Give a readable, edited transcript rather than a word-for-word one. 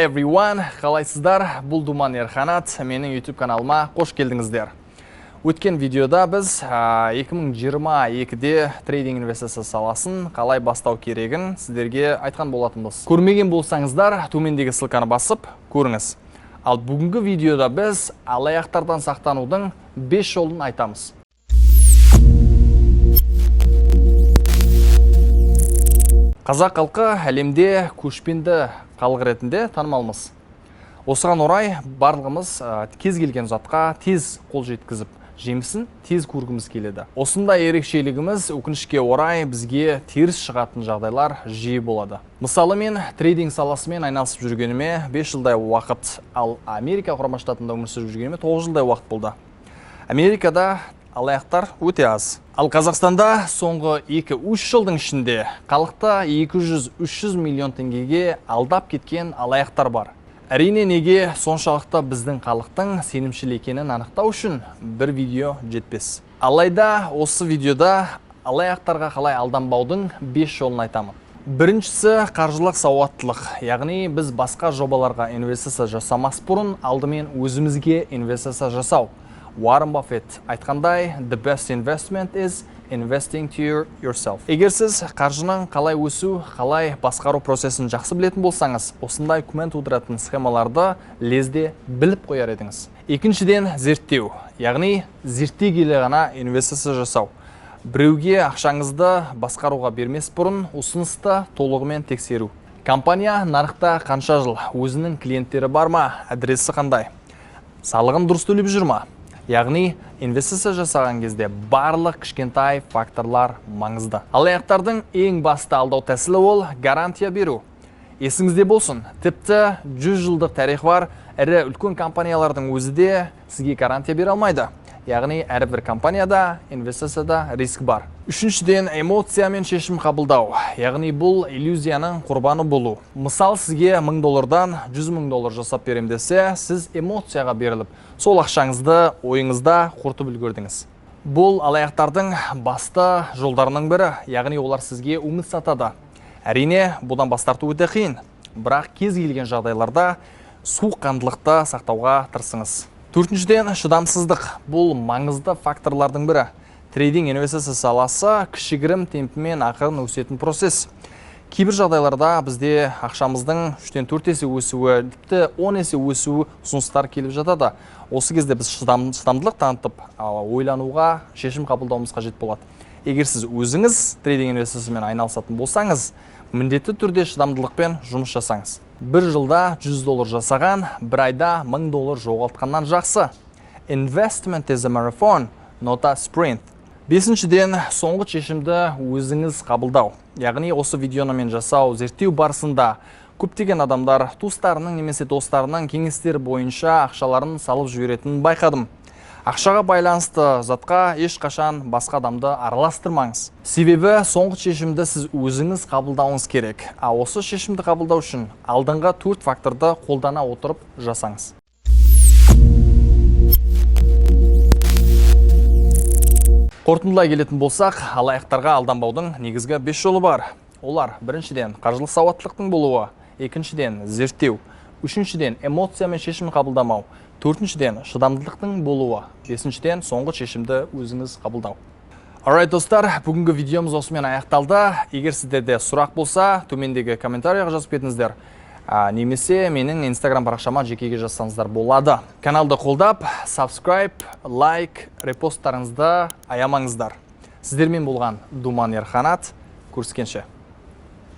Hi everyone, қалайсыздар? Бұл Думан Ерханат, менің YouTube каналыма қош келдіңіздер. Өткен видеода біз 2022-де трейдинг инвестиция саласын қалай бастау керегін сіздерге айтқан болатынбыз. Көрмеген болсаңыздар, төмендегі ссылканы басып көріңіз. Ал бүгінгі видеода біз алаяқтардан сақтанудың 5 жолын айтамыз. Қазақ халқы әлемде көшпенді халық ретінде танымалмыз. Осыған орай барлығымыз кез келген затқа тез қол жеткізіп, жемісін тез көргіміз келеді. Осындай ерекшелігіміз өкінішке орай бізге теріс шығатын жағдайлар жиі болады. Мысалы, мен трейдинг саласымен айналысып жүргеніме 5 жылдай уақыт, ал Америка Құрама Штатында өмір сүріп жүргеніме 9 жылдай уақыт болды. Америкада алаяқтар өте аз. Ал Қазақстанда соңғы 2-3 жылдың ішінде халықты 200-300 миллион теңгеге алдап кеткен алаяқтар бар. Әрине, неге соншалықты біздің халықтың сенімшіл екенін анықтау үшін бір видео жетпес. Алайда осы видеода алаяқтарға қалай алданбаудың 5 жолын айтамын. Біріншісі қаржылық сауаттылық, яғни біз басқа жобаларға инвестиция жасамас бұрын алдымен өзімізге инвестиция жасау. Уоррен Баффет айтқандай, the best investment is investing to yourself. Егер сіз қаржының қалай өсу, қалай басқару процесін жақсы білетін болсаңыз, осындай күмән тудыратын схемаларды лезде біліп қояр едіңіз. Екіншіден, зерттеу, яғни зерттей келе ғана инвестиция жасау. Біреуге ақшаңызды басқаруға бермес бұрын ұсынысты толығымен тексеру. Компания нарықта қанша жыл, өзінің клиенттері бар ма, адресі қандай, салығын дұрыс төлеп жүр ма? Яғни инвестиция жасаған кезде барлық кішкентай факторлар маңызды. Алаяқтардың ең басты алдау тәсілі ол гарантия беру. Есіңізде болсын, тіпті 100 жылдық тарихы бар ірі үлкен компаниялардың өзі де сізге гарантия бере алмайды. Яғни әрбір компанияда инвестицияда риск бар. Үшіншіден, эмоциямен шешім қабылдау. Яғни бұл иллюзияның құрбаны болу. Мысал, сізге 1000 доллардан 100 мың доллар жасап берем десе, сіз эмоцияға беріліп, сол ақшаңызды ойыңызда құртып үлгердіңіз. Бұл алаяқтардың басты жолдарының бірі, яғни олар сізге үміт сатады. Әрине, бұдан бас тарту өте қиын, бірақ кез келген жағдайларда суыққандылықты сақтауға тырысыңыз. Төртіншіден, шыдамсыздық. Бұл маңызды факторлардың бірі. Трейдинг инвестиция саласы кішігірім темпімен ақырын өсетін процесс. Кейбір жағдайларда бізде ақшамыздың 3-4 есе өсуі, тіпті 10 есе өсуі ұсыныстар келіп жатады. Осы кезде біз шыдамдылық танытып, ойлануға, шешім қабылдауымыз қажет болады. Егер сіз өзіңіз трейдинг инвестициясымен айналысатын болсаңыз, міндетті түрде шыдамдылықпен жұмыс жасаңыз. Бір жылда 100 доллар жасаған, бір айда 1000 доллар жоғалтқаннан жақсы. Investment is a marathon, not a sprint. Бесіншіден, соңғы шешімді өзіңіз қабылдау. Яғни осы видеоны мен жасау, зерттеу барысында көптеген адамдар туыстарының немесе достарының кеңестері бойынша ақшаларын салып жіберетінін байқадым. Ақшаға байланысты затқа ешқашан басқа адамды араластырмаңыз. Себебі соңғы шешімді сіз өзіңіз қабылдауыңыз керек. А осы шешімді қабылдау үшін алдыңғы 4 факторды қолдана отырып жасаңыз. Қорытындылай келетін болсақ, алаяқтарға алданбаудың негізгі 5 жолы бар. Олар: біріншіден, қаржылық сауаттылықтың болуы, екіншіден, зерттеу, үшіншіден, эмоциямен шешім қабылдамау, төртіншіден, шыдамдылықтың болуы, бесіншіден, соңғы шешімді өзіңіз қабылдау. Alright, достар, бүгінгі видеомыз осымен аяқталды. Егер сіздерде сұрақ болса, төмендегі комментарияға жазып кетіңіздер. Немесе менің Instagram парақшама жекеге жазсаңыздар болады. Каналды қолдап, subscribe, лайк, репосттарыңызды аямаңыздар. Сіздермен болған Думан Ерханат. Көріскенше.